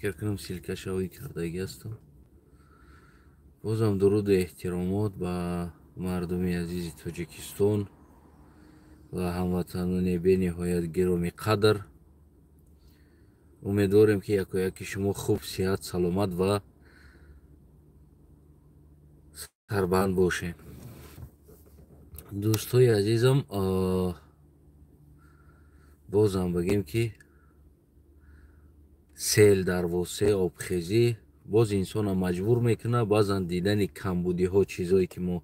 Фикр кунам, ссылкашавӣ кардагӣ ҳастам. Бозам дуруду эҳтиромот ба мардуми азизи Тоҷикистон ва ҳамватанони бениҳоят гиромӣ қадр. Умедворем, ки якояки шумо хуб, сиҳат, саломат ва сарбанд бошед. Дӯстои азизам, бозам бигем, ки сел дар Восе, обхезӣ боз инсона маҷбур мекунад. Баъзан дидани камбудиҳо, чизое ки мо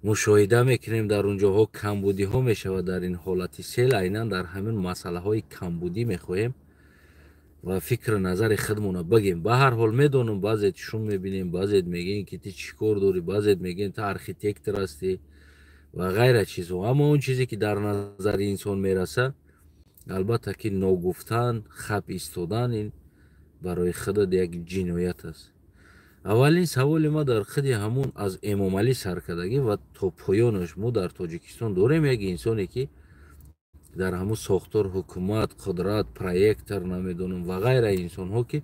мушоҳида мекунем, дар он ҷоҳо камбудиҳо мешавад. Дар ин ҳолати сел айнан дар ҳамин масъалаҳои камбудӣ мехоҳем ва фикру назари худмона бигем. Ба ҳар ҳол, медонам, баъзет шум мебинем, баъзет мегӯем, ки ту чӣ кор дорӣ, баъзет мегӯем, ту архитектор ҳастӣ ва ғайра чизҳо. Аммо он чизе ки дар назари инсон мераса, албатта ки ногуфтан, хап истодан, ин барои худат як ҷиноят аст. Аввалин саволи ма дар худи ҳамун аз Эмомалӣ саркардагӣ ва то поёнаш. Мо дар Тоҷикистон дорем як инсоне, ки дар ҳамун сохтор, ҳукумат, қудрат, проектор, намедонам, ва ғайра инсонҳо, ки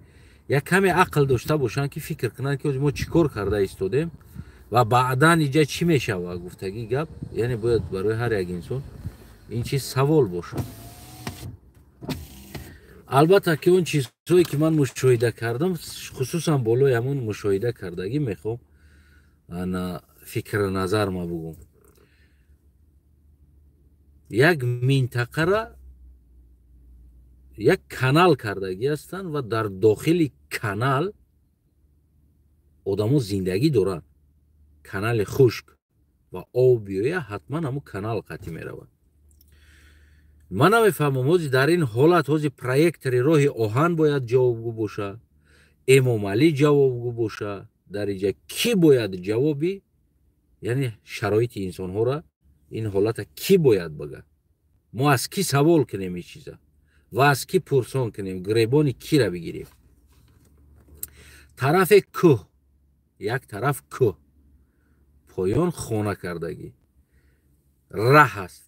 як каме ақл дошта бошанд, ки фикр кунанд, ки мо чӣ кор карда истодем ва баъдан иҷа чӣ мешава гуфтагӣ гап. Яъне бояд барои ҳар як инсон ин чиз савол бошад. Албатта ки он чизҳое ки ман мушоҳида кардам, хусусан болои ҳамон мушоҳида кардагӣ мехоҳам ана фикру назар ма бугум. Як минтақара як канал кардагӣ ҳастанд ва дар дохили канал одамо зиндагӣ доранд. Канали хушк ва об биёя, ҳатман ҳамун канал қатъӣ меравад. Ман намефаҳмам, ҳозир дар ин ҳолат ҳозир проектори роҳи оҳан бояд ҷавобгӯ боша, Эмомалӣ ҷавобгӯ боша, дар инҷа кӣ бояд ҷавоби, яъне шароити инсонҳоро, ин ҳолата кӣ бояд бага? Мо аз кӣ савол кунем ин чиза ва аз кӣ пурсон кунем, гиребони кира бигирем? Тарафе кӯҳ, як тараф кӯҳ, поён хона кардагӣ, раҳ аст,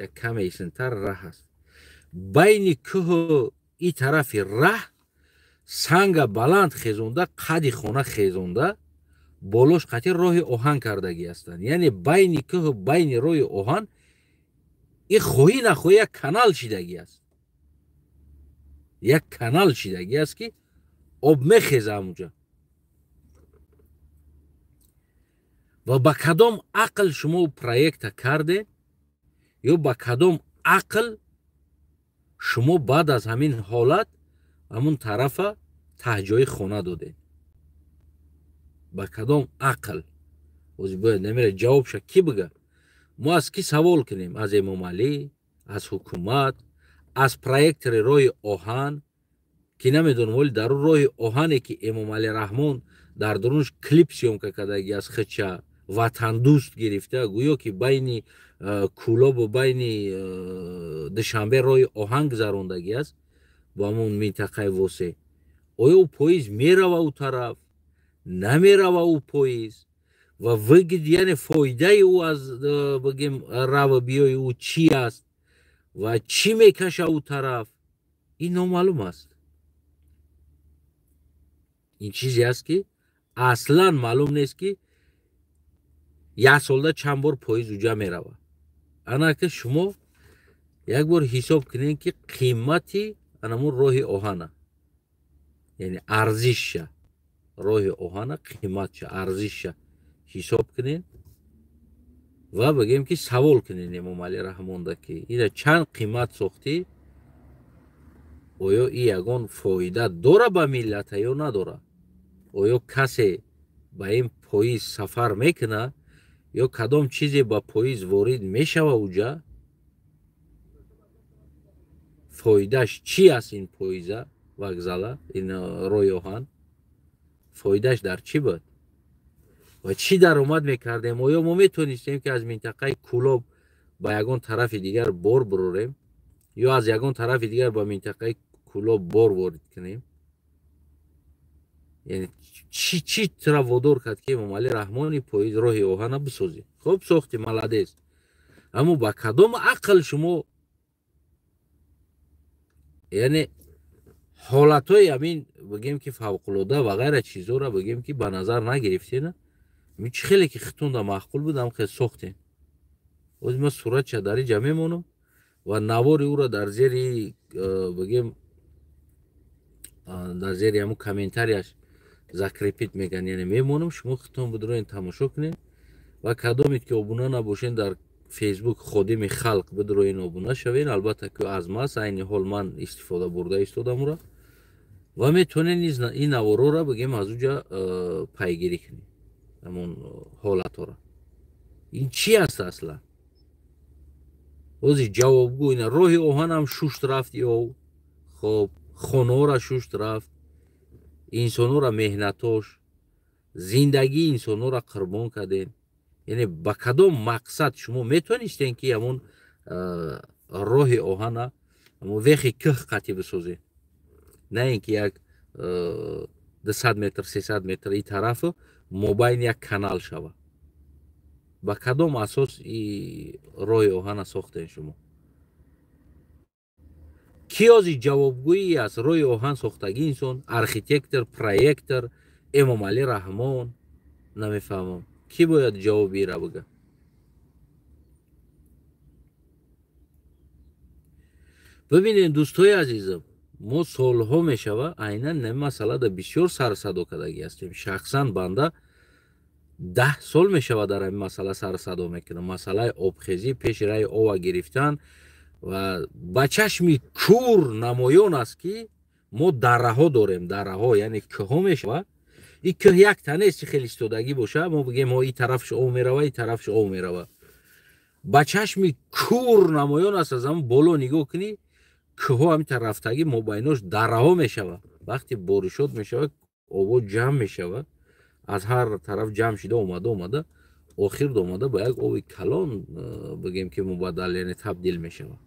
як каме исинтар раҳ аст. Байни кӯҳу и тарафи раҳ санга баланд хезонда, қади хона хезонда, болош қатъи роҳи оҳан кардагӣ ҳастанд. Яъне байни кӯҳу байни роҳи оҳан и хоҳӣ нахоҳӣ як канал шидагӣ аст, як канал шидагӣ аст, ки об мехеза ҳамунҷа. Ва ба кадом ақл шумо проекта кардед ё ба кадом ақл шумо баъд аз ҳамин ҳолат ҳамун тарафа таҳҷои хона додед? Ба кадом ақл? Ҳозир бояд намера ҷавобша кӣ бига? Мо аз кӣ савол кунем? Аз Эмомалӣ, аз ҳукумат, аз проектори роҳи оҳан, ки намедонам, вале дар роҳи оҳане, ки Эмомалӣ Раҳмон дар дурунаш клип съёмка кардаги, аз хича ватандӯст гирифта, гӯё ки байни Кӯлобу байни Душанбе роҳи оҳан гузарондагӣ аст бо ҳамон минтақаи Восе. Оё ӯ поезд мерава ӯ тараф, намерава ӯ поезд? Ва выгод, яъне фоидаи ӯ аз, бигем, рава биёи ӯ чӣ аст ва чӣ мекаша ӯ тараф, ин номаълум аст. Ин чизе аст, ки аслан маълум нест, ки як солда чанд бор поезд уҷа меравад. Анака шумо як бор ҳисоб кунед, ки қимати анамун роҳи оҳана, яъне арзишша, роҳи оҳана қиматша, арзишша ҳисоб кунед ва бигем, ки савол кунед Эмомалӣ Раҳмонда, ки ина чанд қимат сохтӣ, оё и ягон фоида дора ба миллата ё надора? Оё касе ба ин поезд сафар мекунад ё кадом чизе ба поезд ворид мешава уҷа? Фоидааш чӣ аст ин поеза, вокзала, ин роҳи оҳан фоидааш дар чӣ буд ва чӣ даромад мекардем? Оё мо метонистем, ки аз минтақаи Кӯлоб ба ягон тарафи дигар бор бурорем ё аз ягон тарафи дигар ба минтақаи Кӯлоб бор ворид кунем? Яъне чӣ, чӣ тура водор кард, ки Эмомалӣ Раҳмони поезд, роҳи оҳана бисозӣ? Хуб сохтӣ, молодец, аммо ба кадом ақл шумо, яъне ҳолатҳои ҳамин бигем ки фавқулода ва ғайра чизҳоро бигем ки ба назар нагирифтена. Чӣ хеле ки хитонда маъқул буд, ҳам хел сохтем. Ҳозир ман суратша дар инҷа мемонам ва навори ӯро дар зери бигем дар зери ҳамун комментарияш закрепить мекунам, яъне мемонам, шумо хитон бидроен тамошо кунед ва кадомед ки обуна набошен дар Фейсбук Ходими Халқ бидроен обуна шавен. Албатта ки аз мас айни ҳол ман истифода бурда истодам ура ва метавонед низ ин наворора бигем аз уҷа пайгирӣ кунед ҳамон ҳолатҳоро. Ин чи аст аслан? Ҳозир ҷавобгӯ ина роҳи оҳанам шушт рафт ё хоб хонаҳоро шушт рафт, инсонҳоро меҳнатош, зиндагии инсонҳоро қурбон кардем. Яъне ба кадом мақсад шумо метавонистем ки ҳамон роҳи оҳана ҳамон вехи кӯҳ қатӣ бисозед, на ин ки як 200 метр 300 метр и тарафу мобайн як канал шава. Ба кадом асос и роҳи оҳана сохтем шумо? Ки ҳозир ҷавобгӯӣ аст роҳи оҳан сохтагӣ инсон? Архитектор, проектор, Эмомалӣ Раҳмон? Намефаҳмам, ки бояд ҷавоби ира бига? Бибинед дӯстои азизам, мо солҳо мешава айнан ин масъалада бисёр сарсадо кардагӣ ҳастем. Шахсан банда 10 сол мешава дар ҳамин масъала сарсадо мекунам. Масъалаи обхезӣ, пеши раи ова гирифтан ва ба чашми кур намоён аст ки мо дарраҳо дорем. Дарраҳо яъне кӯҳҳо мешава. Ин кӯҳ якта нест ки хеле истодагӣ боша, мо бигем ҳо ин тарафш ов мерава, ин тарафш ов мерава. Ба чашми кур намоён аст, аз ҳамон боло нигоҳ кунӣ, кӯҳҳо ҳамин тарафтагӣ мобайнош дарраҳо мешава. Вақте боришот мешава, ово ҷамъ мешава, аз ҳар тараф ҷамъ шида омада омада охир омада ба як ови калон бигем ки мубаддал, яъне табдил мешава.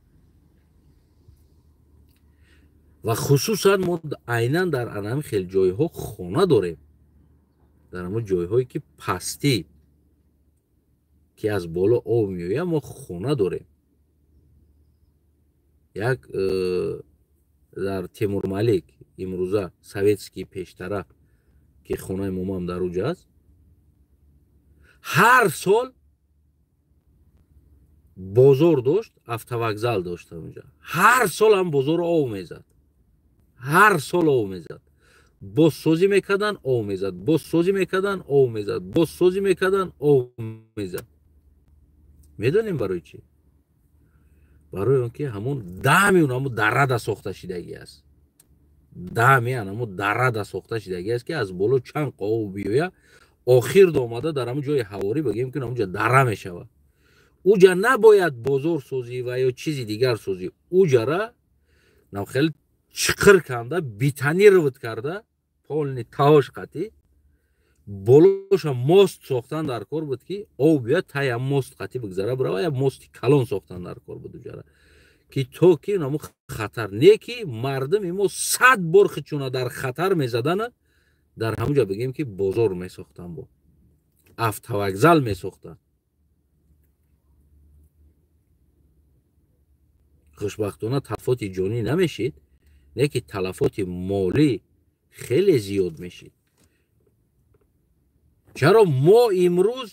Ва хусусан мо айнан дар анам хел ҷойҳо хона дорем, дар ҳамон ҷойҳое ки пастӣ ки аз боло об меояд, мо хона дорем. Як дар Темурмалик имрӯза советский пештара ки хонаи момам дар уҷа аст, ҳар сол бозор дошт, автовокзал дошт онҷа. Ҳар сол ҳам бозорро ов мезад, ҳар сол ов мезад. Бозсозӣ мекардан, ов мезад, бозсозӣ мекардан, ов мезад, бозсозӣ мекардан, ов мезад. Медонем барои чӣ? Барои он ки ҳамон дами он ҳамон даррада сохта шидагӣ аст. Дами ҳамон даррада сохта шидагӣ аст ки аз боло чанд ов биёя, охир омада дар ҳамон ҷои ҳаворӣ бигем ки ҳамонҷа дара мешавад. Уҷа набояд бозор созӣ ва ё чизи дигар созӣ. Уҷара нам хеле чиқир канда, бетонировать карда, полни таош қатӣ болоша мост сохтан дар кор буд ки об биёяд тая мост қатӣ бигзара бирава, я мости калон сохтан дар кор буд уҷара ки то ки наму хатар не ки мардуми мо 100 бор хичуна дар хатар мезадана, дар ҳамуҷа бигем ки бозор месохтан, бо автовокзал месохтан. Хушбахтона талафоти ҷонӣ намешид, не ки талафоти молӣ хеле зиёд мешид. Чаро мо имрӯз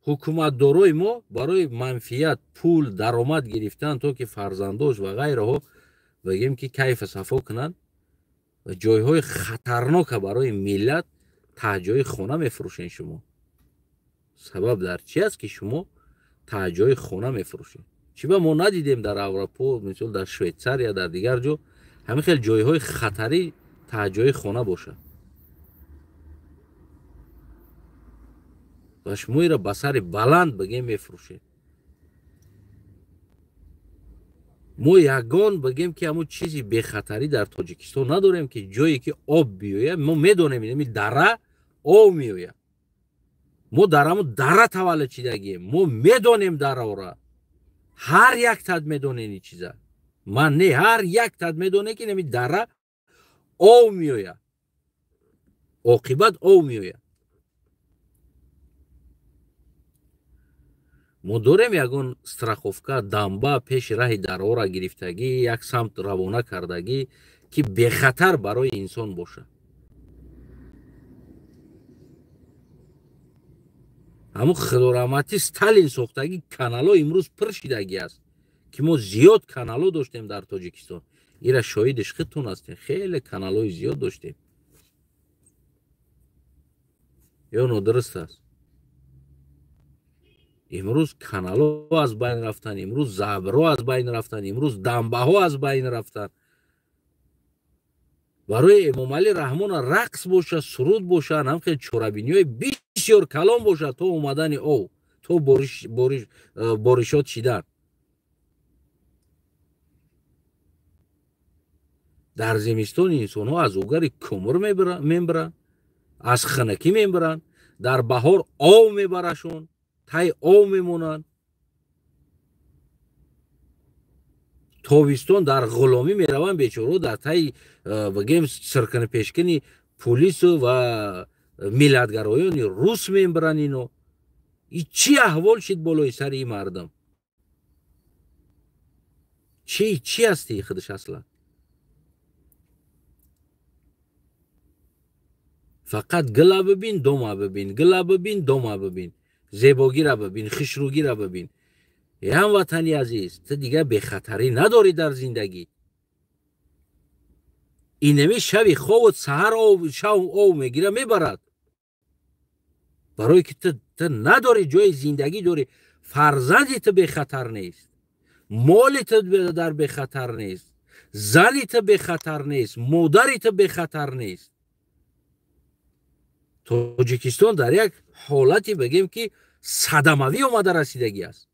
ҳукуматдорои мо барои манфиат, пул, даромад гирифтан то ки фарзандош ва ғайраҳо бигем ки кайфа сафо кунанд ва ҷойҳои хатарнока барои миллат таҳҷои хона мефурӯшен шумо? Сабаб дар чи аст ки шумо таҳҷои хона мефурӯшед? Чӣ ба мо надидем дар Авропо, мисол дар Швейтсария, дар дигар ҷо ҳамин хел ҷойҳои хатарӣ таҳҷои хона бошад ва шумо иро ба сари баланд бигем мефурӯшед? Мо ягон бигем ки ҳамон чизи бехатарӣ дар Тоҷикистон надорем ки ҷое ки об биёяд, мо медонем ин дара об меояд. Мо дар ҳамон дара таваллуд шидагием, мо медонем дараора. Ҳар як тад медонед ин чиза. Ман не, ҳар як тад медонед ки ин дара об меояд, оқибат об меояд. Мо дорем ягон страховка, дамба пеши раҳи дарора гирифтагӣ, як самт равона кардагӣ ки бехатар барои инсон бошад. Ҳамун худораҳматӣ Сталин сохтагӣ каналҳо имрӯз пур шидагӣ аст, ки мо зиёд каналҳо доштем дар Тоҷикистон. Ира шоҳидиш худтон ҳастем, хеле каналҳои зиёд доштем. Ё нодуруст аст? Имрӯз каналҳо аз байн рафтанд, имрӯз забрҳо аз байн рафтанд, имрӯз дамбаҳо аз байн рафтанд. Барои Эмомалӣ Раҳмона рақс бошад, суруд бошад, ҳамхел чорабиниҳои бисёр калон бошад то омадани ов, то боришот шидан. Дар зимистон инсонҳо аз угари кӯмр мебаранд, аз хунукӣ мебаранд, дар баҳор ов мебарашон, тай ов мемонанд. Тобистон дар ғуломӣ мераванд бечораҳо, дар таи бигем сиркинипешкини пулису ва миллатгароёни рус мебаранд. Ино и чӣ аҳвол шид болои сари ин мардум? Чӣ ҳасти худаш аслан? Фақат гила бибин, дома бибин, гила бибин, дома бибин, зебогира бибин, хушрӯгира бибин. Эй ҳамватани азиз, ту дигар бехатарӣ надорӣ дар зиндагӣ. Инами шави ховот саҳар шав ов мегира мебарад. Барое ки ту надорӣ ҷои зиндагӣ дорӣ, фарзанди ту бехатар нест, моли ту дар бехатар нест, зани ту бехатар нест, модари ту бехатар нест. Тоҷикистон дар як ҳолате бигем ки садамавӣ омада расидагӣ аст.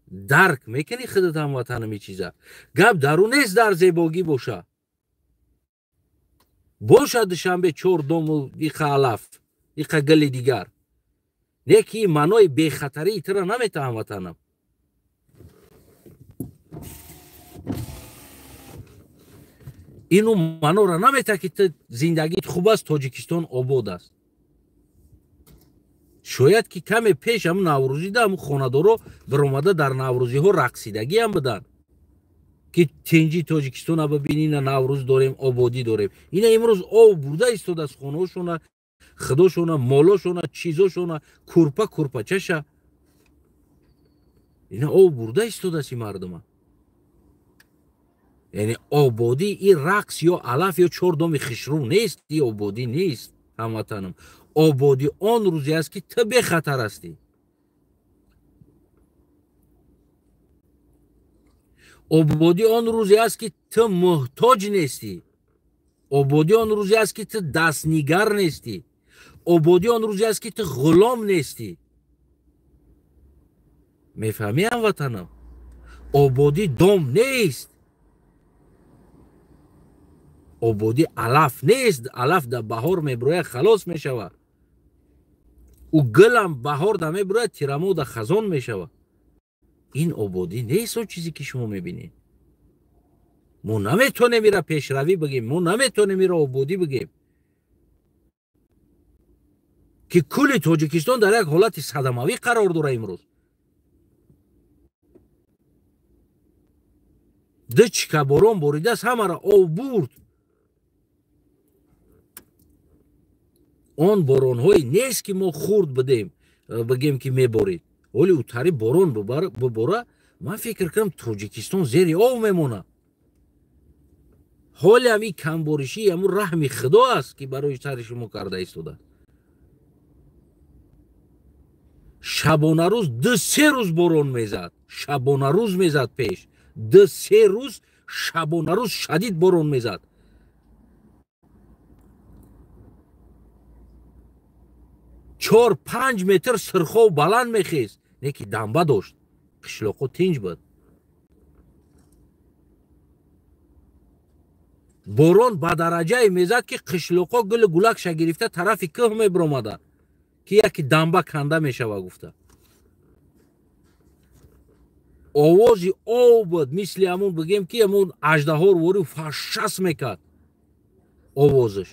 Дарк мекунӣ худат ҳамватанам ин чиза? Гап дару нест дар зебогӣ боша. Боша Душанбе чор дому иқа алаф, иқа гили дигар. Не ки маънои бехатарии тура намета ҳамватанам. Ину маънора намета ки ту зиндагит хуб аст, Тоҷикистон обод аст. Шояд ки каме пеш ҳамун наврӯзида ҳамун хонадоро биромада дар наврӯзиҳо рақсидагиам буданд, ки тинҷи Тоҷикистона бибин, ина наврӯз дорем, ободӣ дорем. Ина имрӯз ов бурда истодааст хонаҳошона, худошона, молошона, чизошона, курпа курпачаша. Ина ов бурда истодааст ин мардума. Яъне ободӣ ин рақс ё алаф ё чор доми хишрӯ нест, ин ободӣ нест ҳамватанам. Ободӣ он рӯзе аст ки ту бехатар ҳастӣ. Ободӣ он рӯзе аст ки ту муҳтоҷ нестӣ. Ободӣ он рӯзе аст ки ту дастнигар нестӣ. Ободӣ он рӯзе аст ки ту ғулом нестӣ. Мефаҳмӣ ҳамватанам? Ободӣ дом нест, ободӣ алаф нест. Алаф дар баҳор мебирояд, халос мешавад. Ӯ гилам баҳор да мебирояд, тирамо да хазон мешавад. Ин ободӣ нест он чизе ки шумо мебинед. Мо наметонем ира пешравӣ бигем, мо наметонем ира ободӣ бигем, ки кулли Тоҷикистон дар як ҳолати садамавӣ қарор дорад имрӯз. Ду чика борон боридааст, ҳамаро ов бурд. Он боронҳое нест ки мо хурд бидем, бигем ки меборид. Оли утари борон бибора, ман фикр кунам Тоҷикистон зери ов мемонад. Ҳоле ҳам ин камборишӣ ҳамун раҳми Худо аст ки барои сари шумо карда истодааст. Шабонарӯз 2-3 рӯз борон мезад, шабонарӯз мезад пеш. 2-3 рӯз шабонарӯз шадид борон мезад. 4-5 метр сирхов баланд мехест, не ки дамба дошт, қишлоқҳо тинҷ буд. Борон ба дараҷае мезад ки қишлоқҳо гули гулакша гирифта тарафи кӯҳ мебиромаданд, ки яке дамба канда мешава гуфта. Овози ов буд, мисли ҳамун бигем ки ҳамун аждаҳор ворӣ фашас мекард овозаш.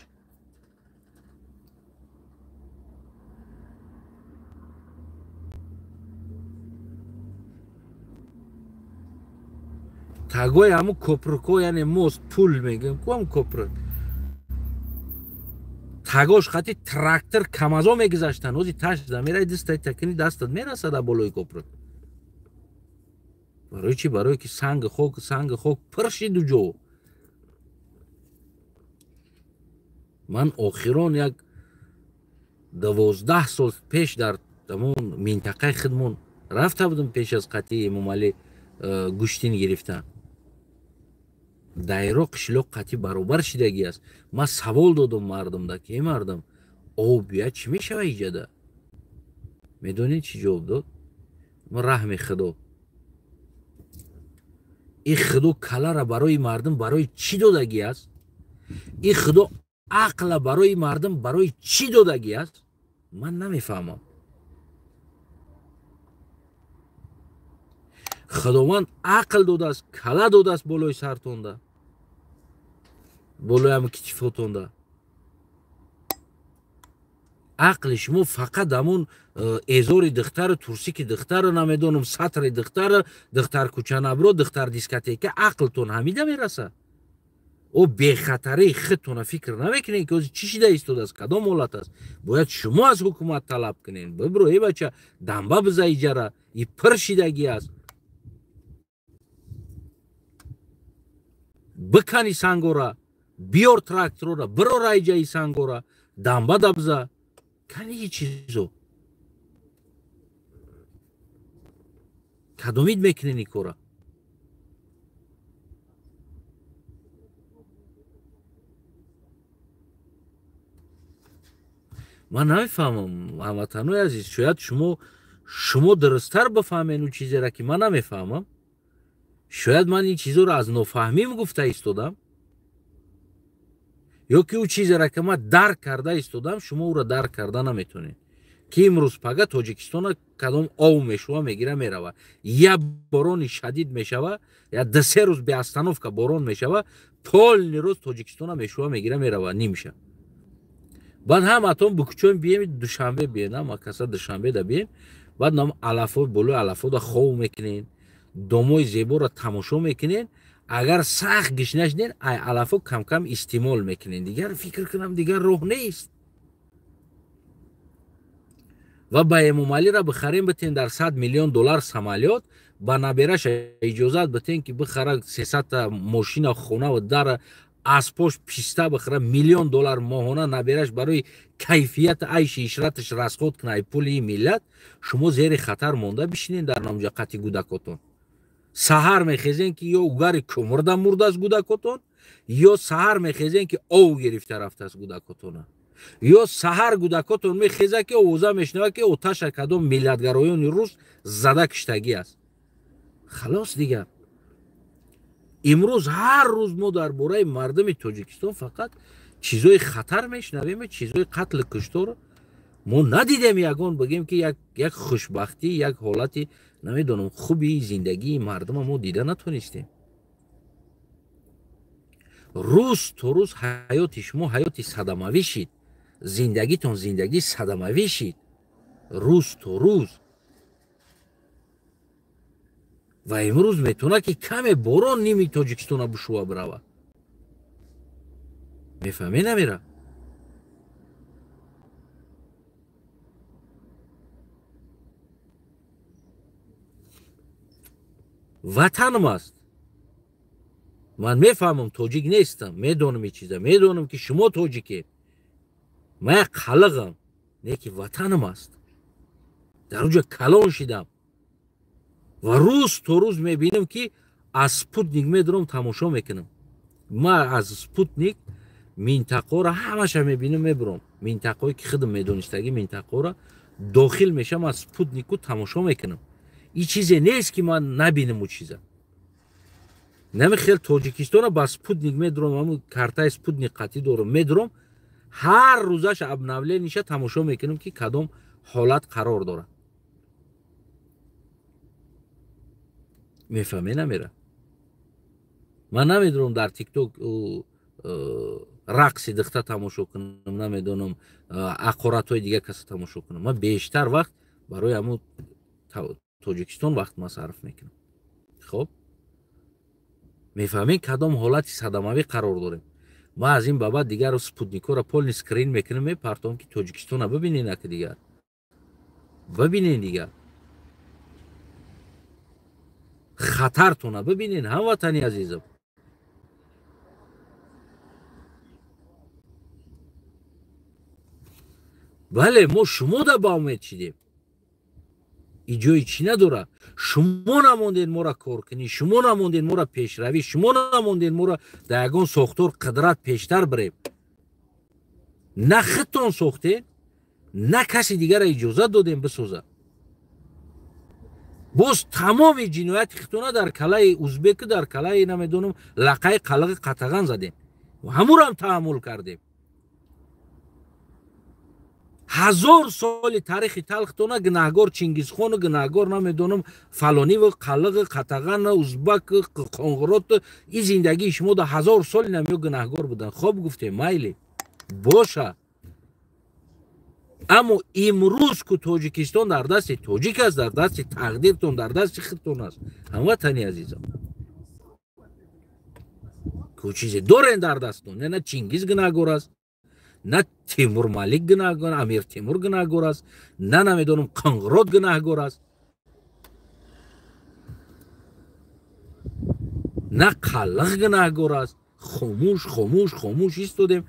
Тагои ҳамун копрукҳо, яъне мост, пул мегӯем ку ҳамун копрук, Тагош хати трактор камазо мегузаштанд. Ҳози ташда мерай, дастаи такини дастат мерасад болои коприк. Барои чӣ? Барое ки санги хок пир шиду ҷо. Ман охирон як 12 сол пеш дар ҳамон минтақаи худмон рафта будам, пеш аз қатъи Эмомалӣ гӯштин гирифтан. Дайро қишлоқ қатъи баробар шидагӣ аст. Ман савол додам мардумда ки эй мардум, об бия чӣ мешава иҷада? Медонед чӣ ҷавоб дод? Раҳми Худо. И Худо калара барои мардум барои чӣ додагӣ аст? И Худо ақла барои мардум барои чӣ додагӣ аст? Ман намефаҳмам. Худованд ақл додааст, кала додааст болои сартонда, болои ҳам китифотонда. Ақли шумо фақат ҳамон эзори духтару турсики духтару намедонам сатри духтару духтар кӯчанабро, духтар дискотека, ақлтон ҳамида мерасад. О бехатарии худтона фикр намекунед ки ҳозир чӣ шида истодааст, кадом ҳолат аст. Бояд шумо аз ҳукумат талаб кунед. Бибро эй бача, дамба биза иҷара, и пир шидагӣ аст. Бикани сангора, биёр тракторора, бирора иҷаи сангора, дамба дабза. Кани чизо? Кадомид мекунед ин кора? Ман намефаҳмам, ҳамватанои азиз, шояд шумо дурусттар бифаҳмед он чизеро ки ман намефаҳмам. Шояд ман ин чизоро аз нофаҳмим гуфта истодам, ё ки ӯ чизеро ки ман дарк карда истодам, шумо ӯро дарк карда наметонед. Ки имрӯз пага Тоҷикистона кадом ов мешува, мегира, мерава. Я борони шадид мешава, я 2-3 рӯз беостановка борон мешава, полни рӯз Тоҷикистона мешува, мегира, мерава, нимша. Баъд ҳаматон букучон бием, Душанбе бием, ҳама каса Душанбе да бием, баъд нам алафо болои алафода хов мекунен, домои зеборо тамошо мекунен. Агар сахт гишна шуден, ай алафо камкам истеъмол мекунен. Дигар фикр кунам, дигар роҳ нест. Ва ба Эмомалиро бихарем битен дар 100 миллион доллар самолёт, ба набераш иҷозат битен ки бихара 300 мошина, хона ва дара, аз пош писта бихара, миллион доллар моҳона набераш барои кайфияти айши ишраташ расход кунад, ай пули миллат. Шумо зери хатар монда бишинен дар намҷа қати гудакотон. Саҳар мехезен ки ё угари кумурда мурдааст гудакотон, ё саҳар мехезен ки ов гирифта рафтааст гудакотона, ё саҳар гудакотон мехеза ки овоза мешунава ки оташа кадом миллатгароёни рус зада киштагӣ аст. Халос дигар. Имрӯз ҳар рӯз мо дар бораи мардуми Тоҷикистон фақат чизои хатар мешунавем, чизои қатлу куштор мо надидем. Ягон бигем ки як хушбахтӣ, як ҳолати намедонам хуби зиндагии мардума мо дида натонистем. Рӯз то рӯз ҳаёти шумо ҳаёти садамавӣ шид, зиндагитон зиндагии садамавӣ шид, рӯз то рӯз. Ва имрӯз метавонад ки каме борон ними Тоҷикистона бушува бирава. Мефаҳме намера? Ватанам аст. Ман мефаҳмам, тоҷик нестам, медонам ин чиза, медонам ки шумо тоҷикед. Ман як қалиғам, не ки ватанам аст. Дар онҷо калон шидам ва рӯз то рӯз мебинам ки аз спутник медурам, тамошо мекунам. Ман аз спутник минтақаро ҳамаша мебинам, мебурам. Минтақаое ки худам медонистагӣ минтақаро дохил мешавам, аз спутнику тамошо мекунам. Ин чизе нест ки ман набинам ӯ чиза. Намехел Тоҷикистона ба спутник медурам, ҳамун картаи спутник қатъӣ дорам, медурам, ҳар рӯзаш обновлениша тамошо мекунам ки кадом ҳолат қарор дорад. Мефаҳме намера? Ман намедонам дар тикток рақси духта тамошо кунам, намедонам ақоратҳои дигар каса тамошо кунам. Ман бештар вақт барои ҳамун Тоҷикистон вақт ман сарф мекунам. Хоб, мефаҳмем кадом ҳолати садамавӣ қарор дорем. Ман аз ин ба баъд дигар спутникҳоро полный скрин мекунам, мепартом, ки Тоҷикистона бибинен, ака дигар. Бибинен дигар. Хатартона бибинен, ҳамватани азизам. Бале, мо шумо да ба умед шидем. Иҷои чӣ надора? Шумо намонден мора коркунӣ, шумо намонден мора пешравӣ, шумо намонден мора дар ягон сохтор қудрат пештар бирем. На худтон сохтен, на каси дигара иҷозат додем бисоза. Боз тамоми ҷинояти худтона дар калаи узбеку, дар калаи намедонам лақаи қалиғи қатаған задем. Ҳамурам таҳаммул кардем. 1000 соли таърихи талхтона гунаҳгор Чингизхону, гунаҳгор намедонам фалониву, қалиғи қатағана, узбак, қоңғирот. Ин зиндагии шумо да 1000 соли намё гунаҳгор будан. Хоб гуфтем, майли боша. Аммо имрӯз ку Тоҷикистон дар дасти тоҷик аст, дар дасти тақдиртон, дар дасти худтон аст. Ҳамватани азизам, ку чизе дорен дар дасттон. На Чингиз гунаҳгор аст, на Тимур Малик гунаҳгор, Амир Тимур гунаҳгор аст, на намедонам Қоңғирот гунаҳгор аст, на қалиғ гунаҳгор аст. Хомӯш, хомӯш, хомӯш истодем.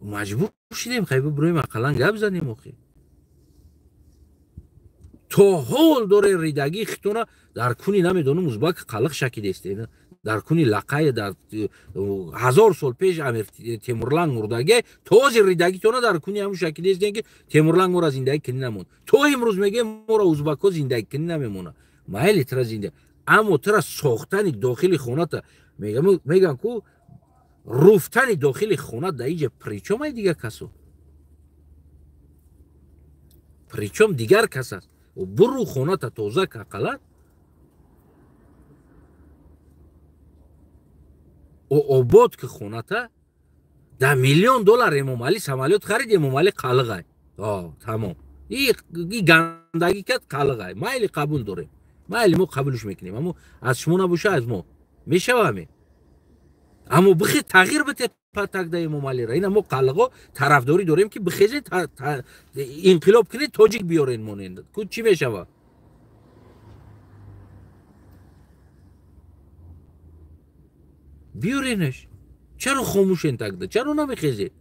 Маҷбур шидем, хай бибурем, ақаллан гап занем. Охи то ҳол доре ридагии хитона дар куни намедонам узбак қалиғ шакидестед, дар куни лақае дар 1000 сол пеш Амир Темурланг мурдаге, то ҳозир ридагитона дар куни ҳамун шакидестен, ки Темурланг мора зиндагӣ кунӣ намонд. То имрӯз мегӯем мора узбакҳо зиндагӣ кунӣ намемонад. Майли тра зинда, аммо тра сохтани дохили хоната мегӯям ку руфтани дохили хона дар инҷа причом ай дигар касо, причом дигар кас аст. Буру хоната тоза ақаллан обод ки хоната. Дар $1 000 000 Эмомалӣ самолёт харид, Эмомалӣ қалиғай. Тамом, и гандагӣ кард, қалиғай. Майли қабул дорем, майли мо қабулш мекунем, аммо аз шумо набоша, аз мо мешаваме. Аммо бихе тағйир бите патакда Эмомалиро. Ина мо қалиғо тарафдорӣ дорем, ки бихезен инқилоб кунед, тоҷик биёрен монен. Ку чӣ мешава? Биёренаш. Чаро хомӯшен такда? Чаро намехезед?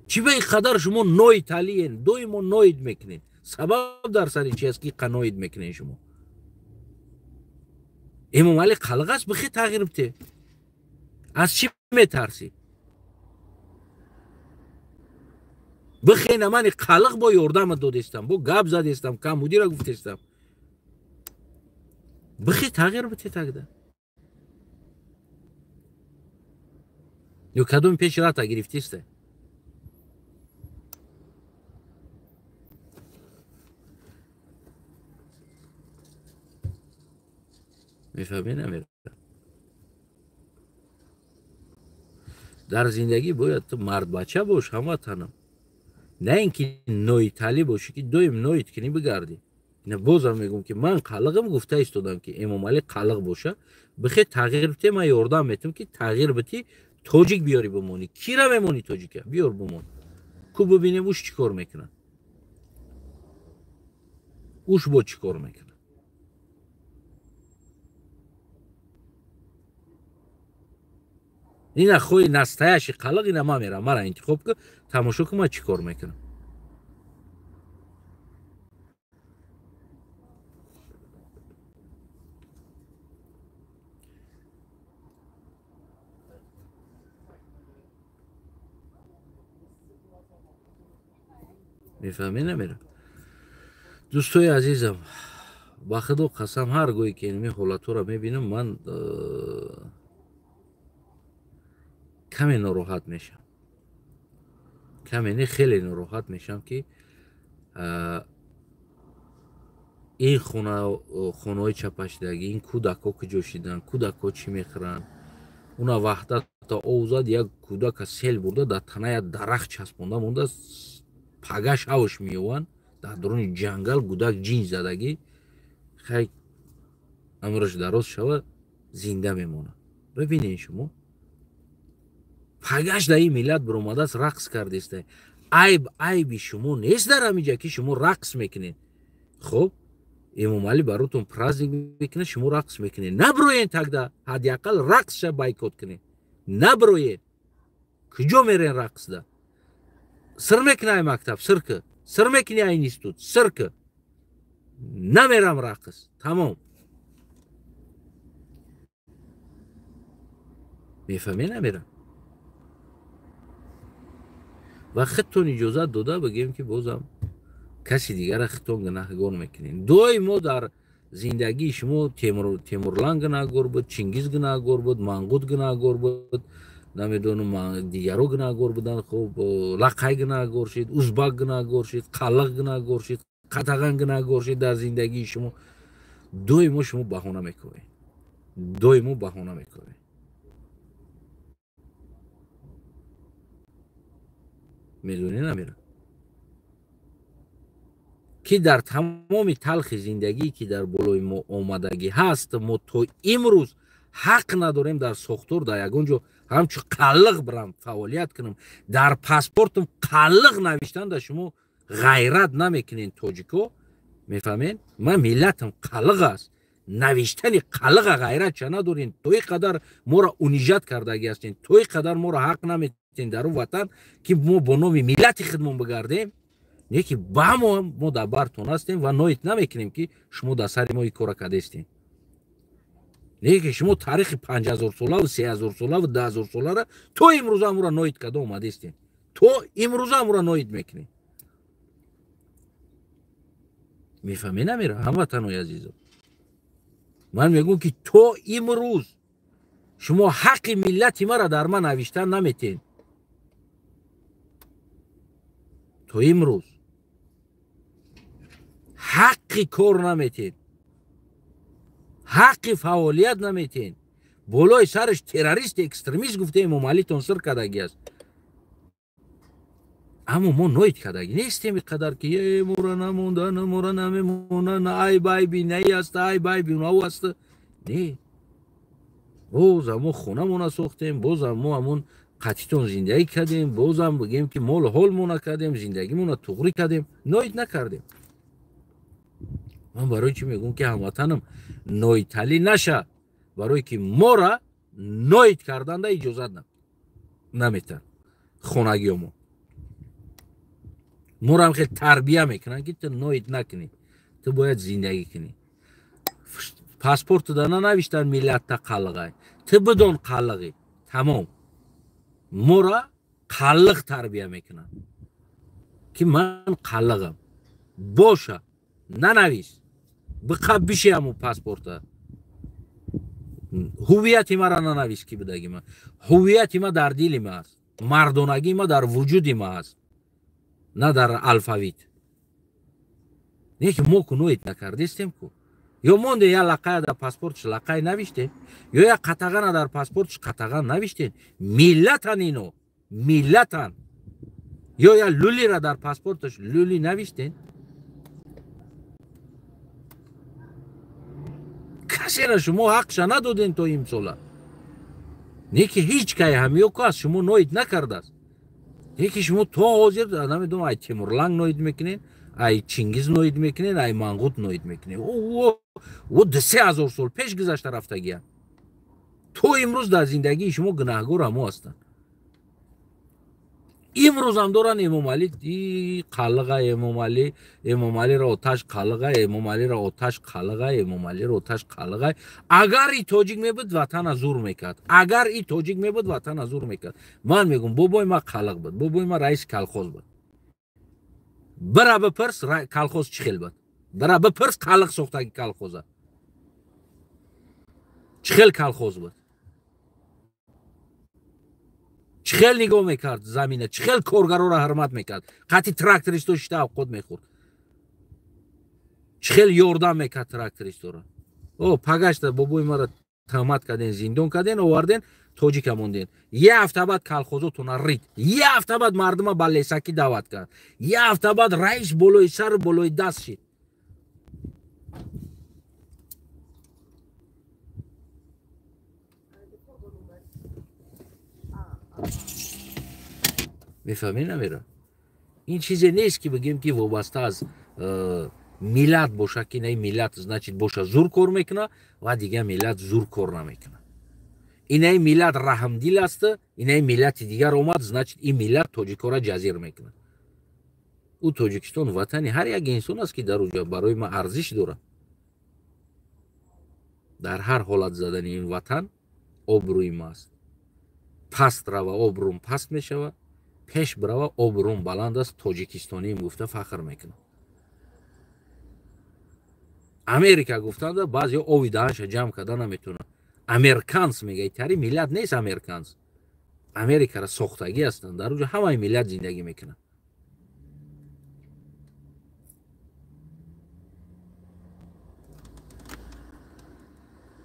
Чӣ ба ин қадар шумо ноид алиен, доимо ноид мекунед? Сабаб дар сари чи аст, ки қаноид мекунед шумо? Эмомалӣ қалиғ аст, бихе тағйир бите. Аз чӣ метарсӣ? Бихена мани қалиғ бо ёрдама додестам, бо гап задестам, камбудиро гуфтестам. Бихе тағйир бите такда. Ё кадоми пеши рата гирифтиста? Мефаҳмӣ намера? Дар зиндагӣ бояд ту мардбача бош, ҳамватанам. На ин ки ноиталӣ бошӣ, ки доим ноит кунӣ бигардӣ. Ина бозам мегӯм, ки ман қалиғам гуфта истодам, ки Эмомалӣ қалиғ боша, бихе тағйир бите, ман ёрдам метам, ки тағйир битӣ, тоҷик биёрӣ бимонӣ. Кира мемонӣ тоҷика? Биёр бимон. Ку бибинем уш чӣ кор мекунад. Уш бо чӣ кор мекунад. Ина хоҳи настоящий қалиғ, ина ман мерам, мара интихоб кун, тамошо кун, ман чӣ кор мекунам. Мефаҳмӣ намера? Дӯстои азизам, ба худо қасам, ҳар гоҳе ки инми ҳолатҳоро мебинам, ман каме нороҳат мешавам. Каме не, хеле нороҳат мешавам, ки ин хонаҳои чапашидагӣ, ин кӯдакҳо куҷо шидан, кӯдакҳо чӣ мехӯранд. Уна ваҳдата овзад, як кӯдака сел бурда, дар тана як дарахт часпонда монда, пагаш ҳавш меёванд, дар дуруни ҷангал гудак ҷин задагӣ, хай амраш дароз шава, зинда мемонад. Бибинед шумо. Пагаш дар ин миллат биромадааст, рақс кардеста. Айб айби шумо нест дар ҳаминҷа, ки шумо рақс мекунед. Хуб, Эмомалӣ баротон праздник мекунад, шумо рақс мекунед. Наброен тогда, ҳадди ақал рақсша бойкот кунед. Наброен. Куҷо мерен рақсда? Сир мекунӣ ай мактаб, сир ки. Сир мекунӣ ай институт, сир ки. Намерам рақс. Тамом. Мефаҳмед, намерам. Ва худтон иҷозат дода бигем, ки бозам каси дигара худтон гунаҳгор мекунед. Доимо дар зиндагии шумо Темурлан гунаҳгор буд, Чингиз гунаҳгор буд, Мангут гунаҳгор буд, намедонам, дигаро гунаҳгор буданд. Хуб, Лақай гунаҳгор шид, Узбак гунаҳгор шид, Қаллиқ гунаҳгор шид, Қатаған гунаҳгор шид. Дар зиндагии шумо доимо шумо баҳона мекунед, доимо баҳона мекунед. Медонӣ, намера, ки дар тамоми талхи зиндагӣ, ки дар болои мо омадагӣ ҳаст, мо то имрӯз ҳақ надорем дар сохтор дар ягон ҷо ҳамчун қаллиқ бирам фаъолият кунам. Дар паспортам қаллиқ навиштан дар шумо ғайрат намекунен, тоҷико. Мефаҳмед? Ман миллатам қаллиқ аст. Навиштани қаллиқа ғайрат ча надорем. То ин қадар моро унижать кардагӣ ҳастем, то ин қадар моро ҳақ наметен дар он ватан, ки мо бо номи миллати худмон бигардем. Не ки ба мо дар бартон ҳастем ва ноит намекунем, ки шумо дар сари мо ин кора кардестем. Не ки шумо таърихи 5000 солаву 3000 солаву 10 000 солара то имрӯза амура ноит карда омадестем, то имрӯза амура ноит мекунем. Мефаҳмед, намера, ҳамватанои азизо? Ман мегӯм, ки то имрӯз шумо ҳаққи миллати мара дар ман навиштан наметен. То имрӯз ҳаққи кор наметен, ҳаққи фаъолият наметен. Болои сараш террорист, экстремист гуфта Эмомалитон сир кардагӣ аст. Аммо мо ноит кардагӣ нестем ин қадар, ки е мора намонда, мора намемона, на айб айби наи аст, айб айби нав аст. Не, бозам мо хонамона сохтем, бозам мо ҳамон қатитон зиндагӣ кардем, бозам бигем, ки мол ҳолмона кардем, зиндагимона туғрӣ кардем, ноит накардем. Ман барои чӣ мегӯм, ки ҳамватанам ноиталӣ наша? Барое ки мора ноит карданда иҷозат наметан. Хонагиёмо морам хел тарбия мекунанд, ки ту ноит накунӣ, ту бояд зиндагӣ кунӣ. Паспорту да нанавиштан миллатта қаллиғай, ту бидон қаллиғӣ, тамом. Мора қаллиқ тарбия мекунанд, ки ман қаллиғам боша, нанавис, биқаб биши ҳамун паспорта. Ҳуввияти мара нанавис, ки будаги ман. Ҳуввияти ма дар дили ма аст, мардонагии ма дар вуҷуди ма аст, на дар алфавит. Не ки мо ку ноит накардестем ку. Ё монде я лақая дар паспортш лақай навиштем, ё я қатағана дар паспортш қатаған навиштем. Миллатан ино, миллатан. Ё я лулира дар паспорташ люли навиштем. Касера шумо ҳақша надодем то имсола. Не ки ҳеҷ кай ҳамиё ку аз шумо ноит накардааст. Не ки шумо то ҳозир намедонам, ай Темурланг ноит мекунед, ай Чингиз ноит мекунед, ай Мангут ноит мекунед. О 2-3 ҳазор сол пеш гузашта рафтагиям. То имрӯз дар зиндагии шумо гунаҳгор ҳамо ҳастанд. Имрӯзам доранд Эмомалӣ қаллиға, Эмомалӣ, Эмомалиро оташ қаллиға, Эмомалиро оташ қаллиға, Эмомалиро оташ қаллиға. Агар и тоҷик мебуд, ватана зур мекард. Агар и тоҷик мебуд, ватана зур мекард. Ман мегӯм, бобои ма қаллиқ буд, бобои ма раиси колхоз буд. Бира бипирс, колхоз чӣ хел буд. Бира бипирс, қаллиқ сохтаги колхоза чӣ хел колхоз буд, чӣ хел нигоҳ мекард замина, чӣ хел коргароро ҳурмат мекард, қати трактористо шита авқот мехӯрд, чӣ хел ёрдам мекард трактористоро. О пагашта бобои маро тӯҳмат карден, зиндон карден, оварден, тоҷика монден. Як ҳафта баъд колхозотона рид, як ҳафта баъд мардума ба лесакӣ даъват кард, як ҳафта баъд раис болои сару болои даст шид. Мефаҳмед намера? Ин чизе нест, ки бигем, ки вобаста аз миллат боша, ки на миллат значит боша зур кор мекуна ва дигар миллат зур кор намекуна. Инаи миллат раҳмдил аст, инаи миллати дигар омад, значит ин миллат тоҷикора ҷазир мекунад. Ӯ Тоҷикистон ватани ҳар як инсон аст, ки дар уҷа барои ман арзиш дорад. Дар ҳар ҳолат задани ин ватан обрӯи ма аст. Паст рава обрӯм паст мешавад, пеш бирава обрӯм баланд аст. Тоҷикистониим гуфта фахр мекунам. Америка гуфтанда баъзеҳо ови даҳанша ҷамъ карда наметавонанд. Американс мега, тари миллат нест американс. Америкара сохтагӣ ҳастанд, дар уҷа ҳамаи миллат зиндагӣ мекунанд.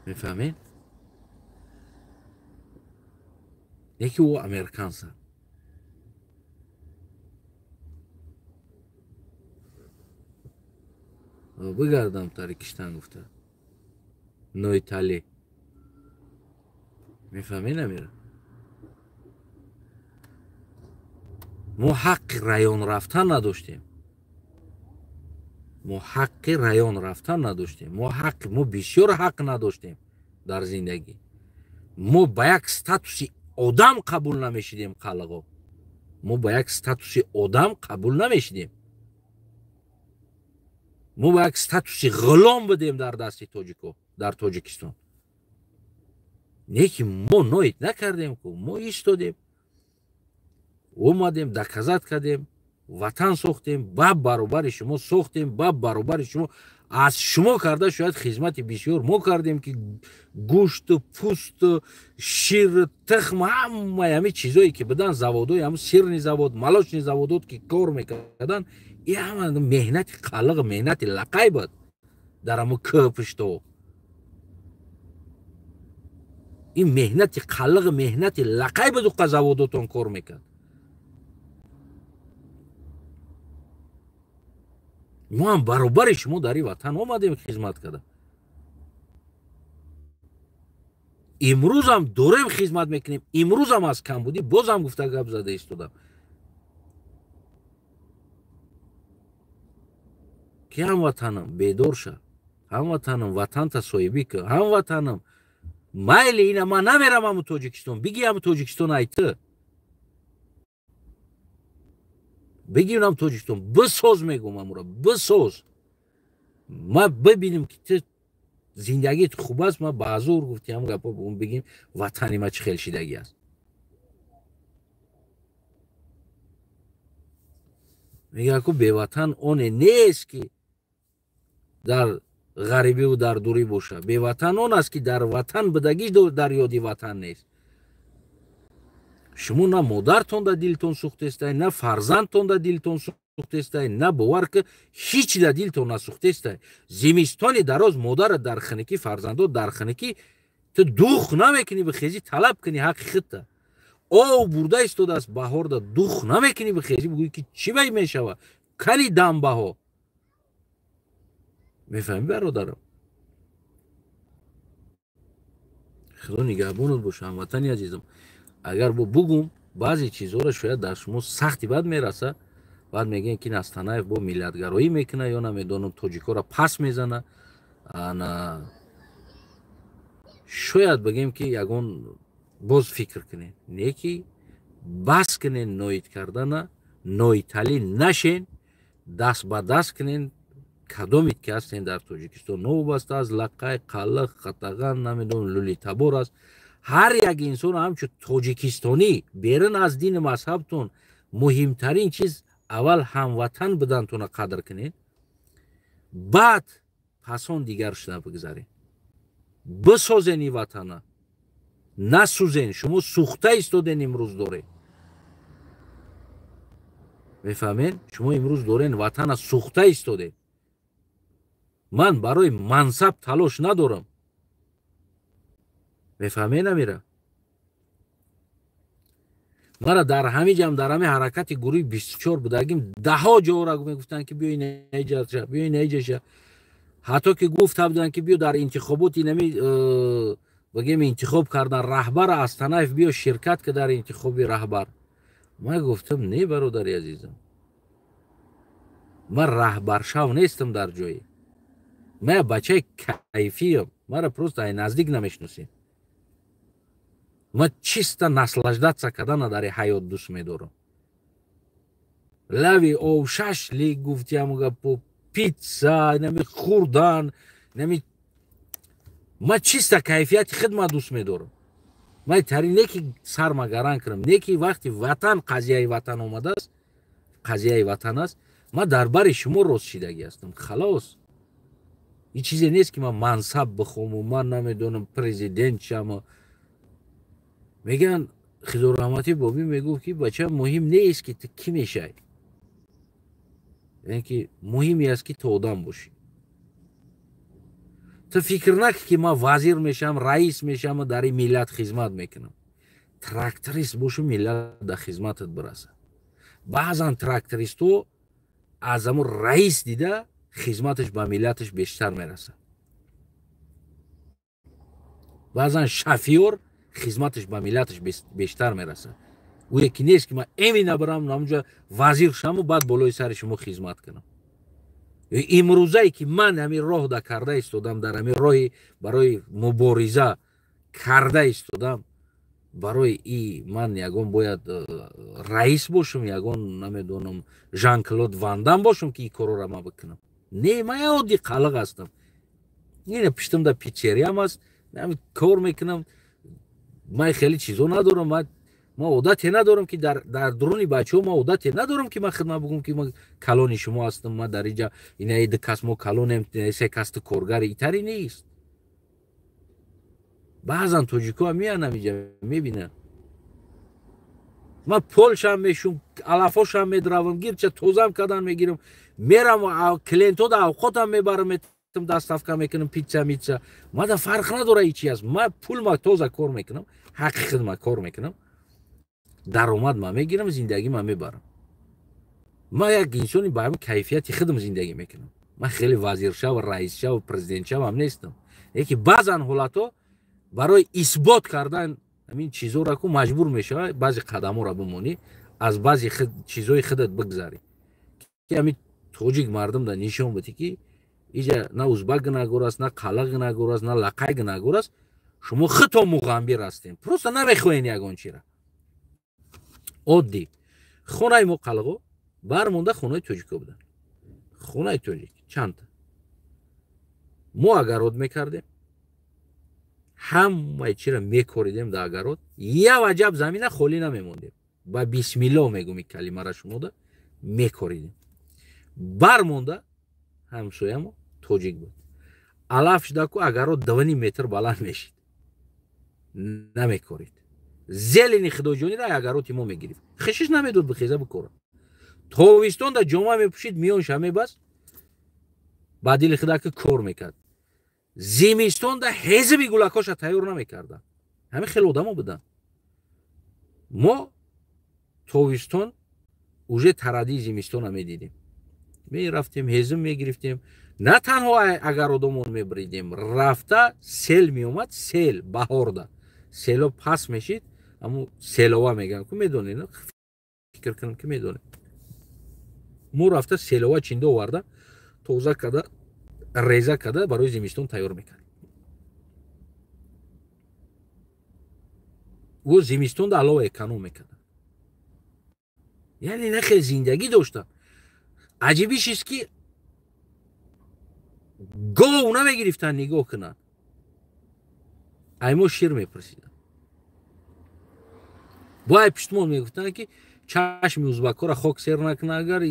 Мефаҳмед? Яки ӯ американса. Бигардам тари киштан гуфта. Ноитали. Мефаҳмед намера? Мо ҳаққи район рафтан надоштем. Мо ҳаққи район рафтан надоштем. Мо бисёр ҳақ надоштем дар зиндагӣ. Мо ба як статуси одам қабул намешидем, қалғо. Мо ба як статуси одам қабул намешидем. Мо ба як статуси ғулом будем дар дасти тоҷико, дар Тоҷикистон. Не ки мо ноит накардем ку, мо истодем. Омадем, доказат кардем, ватан сохтем, ба баробари шумо сохтем, ба баробари шумо аз шумо карда шояд хизмати бисёр мо кардем, ки гӯшту, пӯсту, шир, тухм, ҳамаи ҳами чизое ки будан, заводои ҳам сирни завод, молочни заводот ки кор мекардан, и ҳама меҳнати қалиқ, меҳнати лақай буд дар ҳамо кӯпишто. Ин меҳнати қалиқ, меҳнати лақай буд, уқа заводотон кор мекард. Мо ҳам баробари шумо дар ин ватан омадем хизмат карда. Имрӯзам дорем хизмат мекунем, имрӯзам аз камбудӣ бозам гуфта гап зада истодам. Ки ҳамватанам бедор ша, ҳамватанам ватанта соҳибӣ кун, ҳамватанам майли ина ман намерам ҳаму Тоҷикистон, биги ҳаму Тоҷикистон айты. Бигирам Тоҷикистон, бисоз мегум амура, бисоз. Ма бибинем ки ту зиндагит хуб аст, ма ба зур гуфти ҳам гапо бугум бигим ватани ма чӣ хел шидагӣ аст. Мега ку беватан оне нест ки дар ғарибиву дар дурӣ боша. Беватан он аст ки дар ватан будагӣ дар ёди ватан нест. Шумо на модартон да дилтон сӯхтестай, на фарзандтон да дилтон сӯхтестай, на бовар ки ҳеч да дилтон насӯхтестай. Зимистони дароз модара дар хиникӣ, фарзандо дар хиникӣ, ту дух намекунӣ бихезӣ талаб кунӣ ҳаққи худта. Ов бурда истодааст баҳорда, дух намекунӣ бихезӣ бигӯӣ ки чӣ бай мешава, кани дамбаҳо. Мефаҳмӣ бародарам? Худо нигаҳбонат боша ҳамватани азизам. Агар бо бугум баъзе чизҳоро шояд дар шумо сахти бад мераса, баъд мегӯянд ки Астанаев бо миллатгароӣ мекуна ё намедонам тоҷикоро пас мезана. Ана шояд бигем ки ягон боз фикр кунед, не ки бас кунед ноид кардана, ноиталӣ нашен, даст ба даст кунед. Кадомит ки ҳастен дар Тоҷикистон, новобаста аз лақай, қалиқ, қатаған, намедонам лулитабор аст, ҳар як инсон ҳамчун тоҷикистонӣ берун аз дину мазҳабтон муҳимтарин чиз аввал ҳамватан будантона қадр кунед, баъд пасон дигар шуда бигзаред. Бисозен ин ватана, насӯзен. Шумо сӯхта истоден имрӯз доред. Мефаҳмед? Шумо имрӯз дорен ватана сӯхта истодед. Ман барои мансаб талош надорам. Мефаҳмед намера? Мара дар ҳамин ҷам, дар ҳамин ҳаракати гурӯҳи 24 будагим, даҳо ҷора мегуфтанд ки биё инаҷа, биё инаҷаша. Ҳатто ки гуфта буданд ки биё дар интихоботи нами бигем интихоб кардан раҳбар Астанаев, биё ширкат ки дар интихоби раҳбар. Ман гуфтам, не, бародари азизам, ман раҳбаршав нестам дар ҷое. Ман як бачаи кайфиям, мара просто ай наздик намешиносем. Ман чисто наслаждаться кардана дар ҳаёт дӯст медорам. Лави ов, шашлик, гуфтиам гапо, питса, нами хӯрдан, нами ман чисто кайфияти хидмат дӯст медорам. Ман тари не ки сарма гаран кунам, не ки вақти ватан, қазияи ватан омадааст, қазияи ватан аст, ман дар бари шумо рост шидагӣ ҳастам. Халос. Ин чизе нест ки ман мансаб бихому, ман намедонам президент шам. Мегӯянд, Хизор Раҳматӣ бобӣ мегуфт, ки бача, муҳим нест ки ту кӣ мешавӣ, яъне ки муҳиме аст, ки ту одам бошӣ. Ту фикр накӣ, ки ман вазир мешавам, раис мешавам, дар ин миллат хизмат мекунам. Тракторист бошу, миллат дар хизматат бирасад. Баъзан трактористҳо аз ҳамун раис дида хизматаш ба миллаташ бештар мерасад. Баъзан шофёр хизматаш ба миллаташ бештар мерасад. Ӯе ки нест, ки ман эмина барам намунҷа вазир шаму, баъд болои сари шумо хизмат кунам. Имрӯзае ки ман ҳамин роҳ да карда истодам, дар ҳамин роҳи барои мубориза карда истодам, барои и ман ягон бояд раис бошам, ягон намедонам Жан-Клод Ван Дам бошам, ки ин корора ман бикунам? Не, ман як оддӣ қалиқ ҳастам. Ина пиштам да питсериям аст, кор мекунам. Ман хеле чизо надорам, ман одате надорам, ки дар дуруни бачаҳо ман одате надорам, ки ман хидмат бигӯм, ки ман калони шумо ҳастам, ман дар инҷа инаи ду кас мо калонем, се кас ту коргари, итари нест. Баъзан тоҷикҳо меянд ҳаминҷа, мебинанд, ман полшам мешум, алафошам медравам, гирча тозам кардан мегирам, мерам клиентҳо да авқотам мебарам, метам доставка мекунам, питса митса. Мада фарқ надора и чи аст. Ман пулма тоза кор мекунам, ҳаққи хидмат кор мекунам, даромад ман мегирам, зиндагӣ ман мебарам. Ман як инсони ба ҳамин кайфияти худам зиндагӣ мекунам. Ман хеле вазиршав, раисшав, президентшавам нестам. Яки баъзан ҳолатҳо барои исбот кардан ҳамин чизоро ку маҷбур мешавад баъзе қадамҳоро бимонӣ, аз баъзе чизои худат бигзарӣ, ки ҳамин тоҷик мардум да нишон бидӣ, ки иҷа на узбак гунаҳгор аст, на қалақ гунаҳгор аст, на лақай гунаҳгор аст. Шумо худтон муғамбир ҳастем, просто намехоҳем ягон чира. Оддӣ хонаи мо қалғо бармонда хонаи тоҷико буданд. Хонаи тоҷик чандта мо агарот мекардем, ҳамаи чира мекоридем дар агарот, як ваҷаб замина холӣ намемондем. Ба бисмилло мегӯм ин калимара шумода, мекоридем. Бармонда ҳамсоямо тоҷик буд. Алаф шуда ку агарот 2.5 метр баланд мешид, намекорид. Зелени худоҷонира агароти мо мегирифт, хишиш намедод бихеза бикора. Тобистон да ҷома мепӯшид, миёнша мебаст, ба дили худака кор мекард. Зимистон да ҳезиби гулакоша тайёр намекарда. Ҳамин хеле одамо буданд. Мо тобистон уже тарадии зимистона медидем, мерафтем, ҳезим мегирифтем. На танҳо агар одамон мебридем, рафта сел меомад, сел баҳорда село пас мешид, аму селова мегӯям ку, медонед, фикр кунам, ки медонед. Мо рафта селова чинда оварда, тоза карда, реза карда, барои зимистон тайёр мекардем. Ӯ зимистонда алова эконом мекарда. Яъне нахел зиндагӣ доштам. Аҷибиш ист, ки гов намегирифтанд нигоҳ кунанд, ай мо шир мепурсиданд. Бо ай пиштмон мегуфтанд, ки чашми узбакҳоро хок сер накунад, агар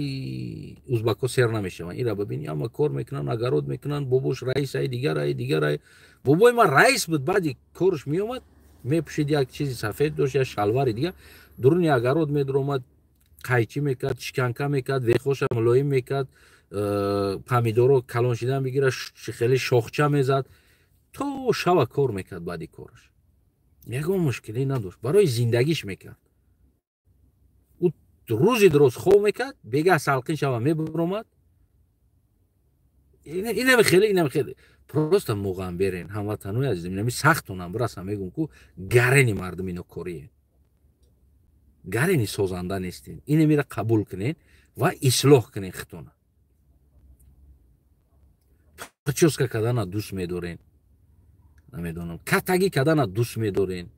узбакҳо сер намешаванд. Ира бибини, ама кор мекунанд, агарот мекунанд, бобош раис ай, дигар ай, дигар ай. Бобои ман раис буд, баъди корш меомад, мепӯшид, як чизи сафед дошт, як шалвари дига, дуруни агарот медуромад, қайчӣ мекард, шиканка мекард, вехоша мулоим мекард, помидоро калон шидан бигира, хеле шохча мезад, то шава кор мекард. Баъди кораш ягон мушкилӣ надошт, барои зиндагиш мекард. Ӯ рӯзи дуроз хоб мекард, бегаҳ салқин шава мебуромад. Инами хеле, инами хеле просто муғамберен, ҳамватанои азизам. Инами сахтонам бирасам, мегӯм ку гарени мардум ино кориен. Гарени созанда нестен. Инамира қабул кунен ва ислоҳ кунен хитона. Прическа кардана дӯст медорен, намедонам, катагӣ кардана дӯст медорен,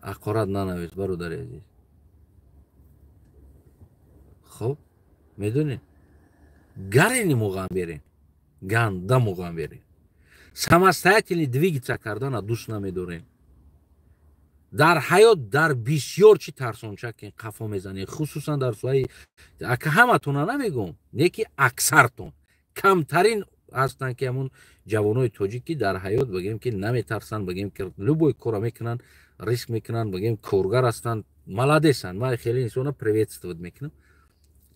ҳақорат нанавис, бародари азиз. Хоб, медонед, гарени муғам берен, ганда муғам берен. Самостоятельно двигаться кардана дӯст намедорен. Дар ҳаёт дар бисёр чӣ тарсончакен қафо мезанед, хусусан дар соҳаи ака ҳаматона намегӯм, не ки аксартон, камтарин ҳастанд ки ҳамун ҷавонои тоҷик ки дар ҳаёт бигем ки наметарсанд, бигем ки любой кора мекунанд, риск мекунанд, бигем коргар ҳастанд, молодесанд. Ман хеле инсона приветствовать мекунам.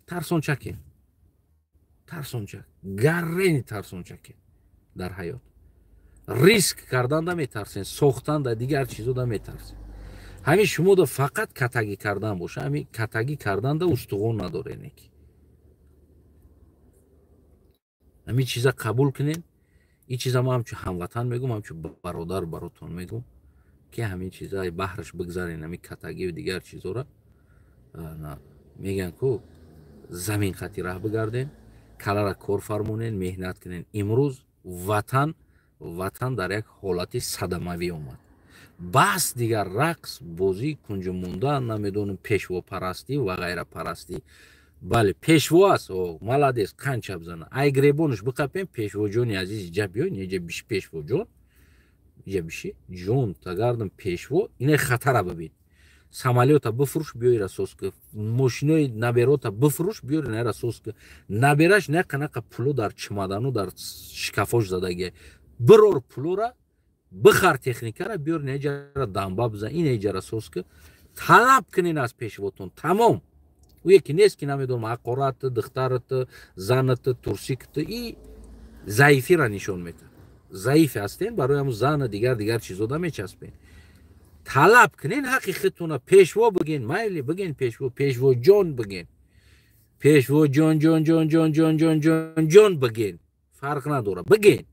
Тарсончакен, тарсончак, гарени тарсончакен дар ҳаёт. Риск кардан наметарсен, сохтан да дигар чизо наметарсен. Ҳамин шумо да фақат катагӣ кардан боша, ҳамин катагӣ кардан да устуғон надорен. Ки ҳамин чиза қабул кунен. Ин чиза ман ҳамчун ҳамватан мегӯм, ҳамчун бародар баротон мегӯм, ки ҳамин чиза баҳраш бигзарен, ҳамин катагию дигар чизора мегӯянд ку замин хати раҳ бигарден, калара кор фармонен, меҳнат кунен. Имрӯз ватан дар як ҳолати садамавӣ омад. Бас дигар рақс, бозӣ, кунҷумонда, намедонам, пешвопарастӣ ва ғайрапарастӣ. Бале, пешво аст, молодец, қанча бизана. Ай гребонаш биқапем, пешвоҷони азиз, иҷа биёй, неҷа биши пешвоҷон, иҷа биши, ҷон тагардам пешво, ине хатара бибин. Самолёта бифурӯш, биёй расос ки, мошинои наберота бифурӯш, биёр на расос ки. Набераш нақа нақа пуло дар чемодану дар шкафош задагия. Бирор пулора, бихар техникара, биёр неҷара дамба бизан, ин еҷара соз ки. Талаб кунен аз пешвотон, тамом. Ӯ яке нест ки намедонам ҳақорат, духтарат, занат, турсикт и заифира нишон медиҳад. Заиф ҳастен, барои ҳамун зана дигар чизо намечаспен. Талаб кунен ҳаққи худтона, пешво биген, майли биген пешво, пешво ҷон биген. Пешво ҷон ҷон ҷон ҷон ҷон ҷон ҷон ҷон биген. Фарқ надора, биген.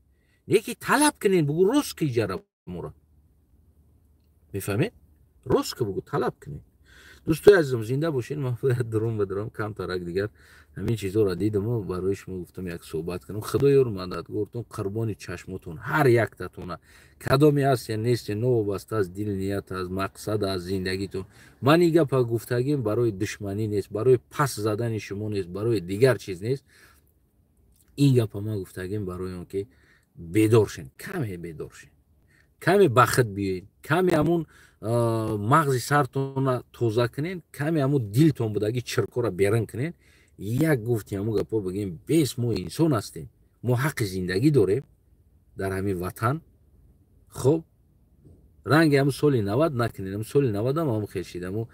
Неки талаб кунен, бугу рост ки иҷара мура. Мефаҳмед? Рост ки бугу талаб кунен. Дӯстои азизам, зинда бошед. Ман бояд дурум бидурам, камтарак дигар ҳамин чизҳоро дидам, барои шумо гуфтам як суҳбат кунам. Худоёр мададгортон, қурбони чашмотон, ҳар яктатона, кадоме ҳаст я нест, новобаста аз дил, ният, аз мақсад, аз зиндагитон. Ман ин гапа гуфтагим барои душманӣ нест, барои пас задани шумо нест, барои дигар чиз нест. Ин гапа ман гуфтагим барои он ки бедор шен, каме бедор шен, каме ба худ биёед, каме ҳамун мағзи сартона тоза кунен, каме ҳамун дилтон будаги чиркора берун кунен. Як гуфти ҳамун гапо бигем, бес мо инсон ҳастем, мо ҳаққи зиндагӣ дорем дар ҳамин ватан. Хоб, ранги ҳамун соли 90 накунен. Ҳамун соли 90 ҳам ҳамун хел шид, ҳамун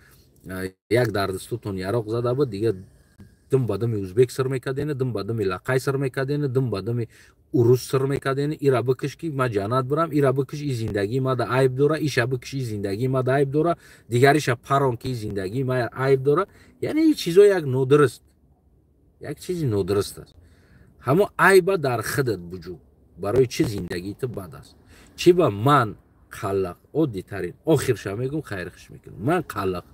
як дардистотон яроқ зада буд, дигар дум ба думи узбек сир мекарден, дум ба думи лақай сир мекарден, дум ба думи урус сир мекарден. Ира бикиш ки ман ҷаннат бирам, ира бикиш и зиндагии ма да айб дора, иша бикиш и зиндагии ма да айб дора, дигариша парон ки и зиндагии ма айб дора. Яъне ин чизо як нодуруст, як чизи нодуруст аст. Ҳамо айба дар худат буҷӯ, барои чӣ зиндагии ту бад аст. Чӣ ба ман қаллақ, оддитарин охирша мегӯм, хайрхиш мекунам. Ман қаллақ,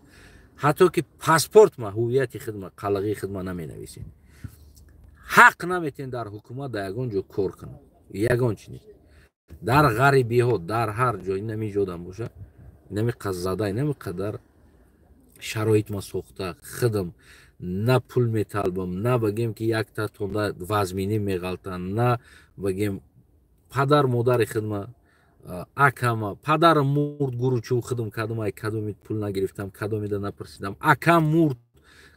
ҳатто ки паспорт ма, ҳувияти хидма, қаллағии хидма наменависем. Ҳақ наметен дар ҳукумат дар ягон ҷо кор кунам, ягон чи нест. Дар ғарибиҳо, дар ҳар ҷо, инами ҷодам боша, инами қаззада, инами қадар шароит ма сохта худам, на пул металбам, на бигем ки якта тонда вазминӣ меғалтам, на бигем падар модари хидма, акама, падарам мурд, гуручу худам кадом ай кадоми пул нагирифтам, кадомида напурсидам, акам мурд,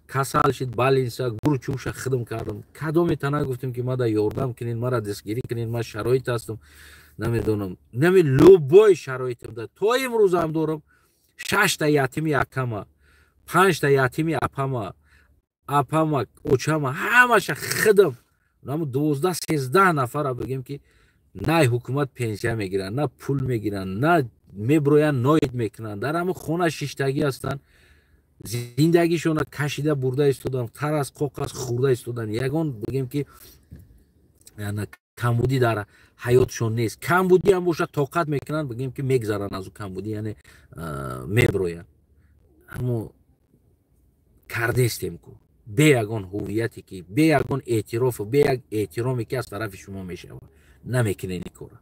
касал шид, балинса, гуручуша худам кардам, кадомета нагуфтам ки мада ёрдам кунен, мара дастгирӣ кунен, ман шароит ҳастам, намедонам, нами любой шароитам да то имрӯзам дорам. 6та ятими акама, 5та ятими апама, апама, очама, ҳамаша худам, наму 12-13 нафара бигем ки на ҳукумат пенсия мегиранд, на пул мегиранд, на меброянд, ноид мекунанд, дар ҳамон хона шиштагӣ ҳастанд, зиндагишона кашида бурда истодан, тарас қоқас хӯрда истодан. Ягон бигем ки Камбудӣ дар ҳаётшон нест. Камбудӣ ҳам бошад, тоқат мекунанд, бигем, ки мегзаранд аз ӯ камбудӣ, яъне меброянд. Аммо кардестем ку, бе ягон ҳуввияте, ки бе ягон эътирофу бе як эҳтироме, ки аз тарафи шумо мешавад, намекунед ин кора.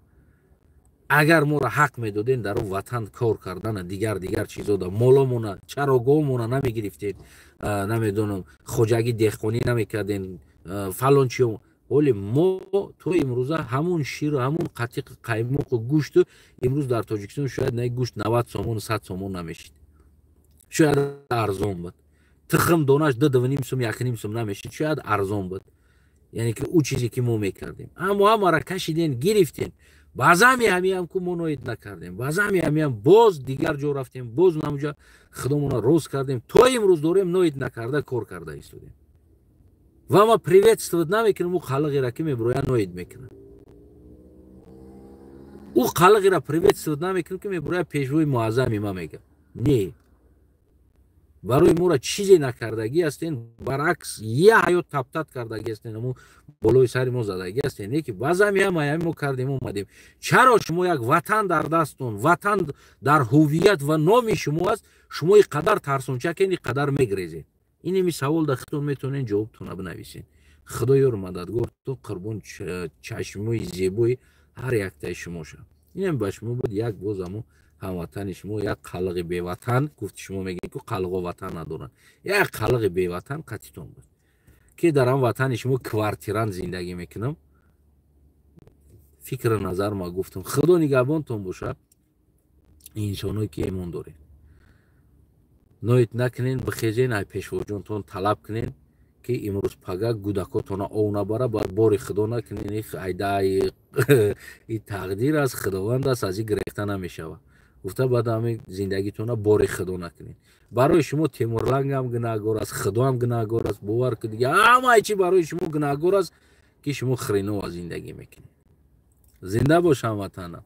Агар моро ҳақ медодем дар он ватан кор кардана, дигар дигар чизода, моломона, чарогоҳмона намегирифтед, намедонам, хоҷагӣ, деҳқонӣ намекардем, фалон чиё. Ҳоли мо то имрӯза ҳамун ширу ҳамун қатиқ, қаймоқу гӯшту имрӯз дар Тоҷикистон шояд на гӯшт 90 сомону 100 сомон намешид, шояд арзон буд. Тухм донаш 2-2.5 сум, 1.5 сум намешид, шояд арзон буд. Яъне ки ӯ чизе, ки мо мекардем, аммо ҳамаро кашиден, гирифтем. Баъзами ҳамиам ку мо ноид накардем, баъзами ҳамиам боз дигар ҷо рафтем, боз намуҷа худомона рост кардем. То имрӯз дорем, ноид накарда кор карда истодем. Ва ма приветствовать намекунам ӯ қалиғеро, ки меброя ноид мекунад. Ӯ қалиғеро приветствовать намекунам, ки меброя пешвои муаззами ма мега. Не, барои моро чизе накардагӣ ҳастен, баръакс, я ҳаёт таптат кардагӣ ҳастен, амо болои сари мо задагӣ ҳастен. Не ки баъзами ҳамаями мо кардем, омадем. Чаро шумо як ватан дар дастон, ватан дар ҳуввият ва номи шумо аст, шумо и қадар тарсончакен, и қадар мегрезед? Инеми савол дар худтон метавонед ҷавобтона бинависед. Худо ёру мададгортон, қурбон чашмои зебои ҳар яктаи шумо шав. Инам ба шумо буд як боз амо ҳамватани шумо, як қалиғи беватан. Гуфти шумо мегӯед, ку қалиғо ватан надоранд. Як қалиғи беватан қатитон буд, ки дар ҳам ватани шумо квартирант зиндагӣ мекунам. Фикру назар ма гуфтам. Худо нигаҳбонтон бошад. Инсоное, ки эмон доред, ноид накунен, бихезен, ай пешвоҷонтон талаб кунен, ки имрӯз пага гудакотона ов набара. Бояд бори худо накунен, айдаи и тақдир аст, худованд аст, аз и гирехта намешавад гуфта. Баъд ҳами зиндагитона бори худо накунед. Барои шумо Темурлангам гунаҳгор аст, худоам гунаҳгор аст, бовар ку, дига ҳамаи чи барои шумо гунаҳгор аст, ки шумо хреново зиндагӣ мекунед. Зинда бош, ҳамватанам.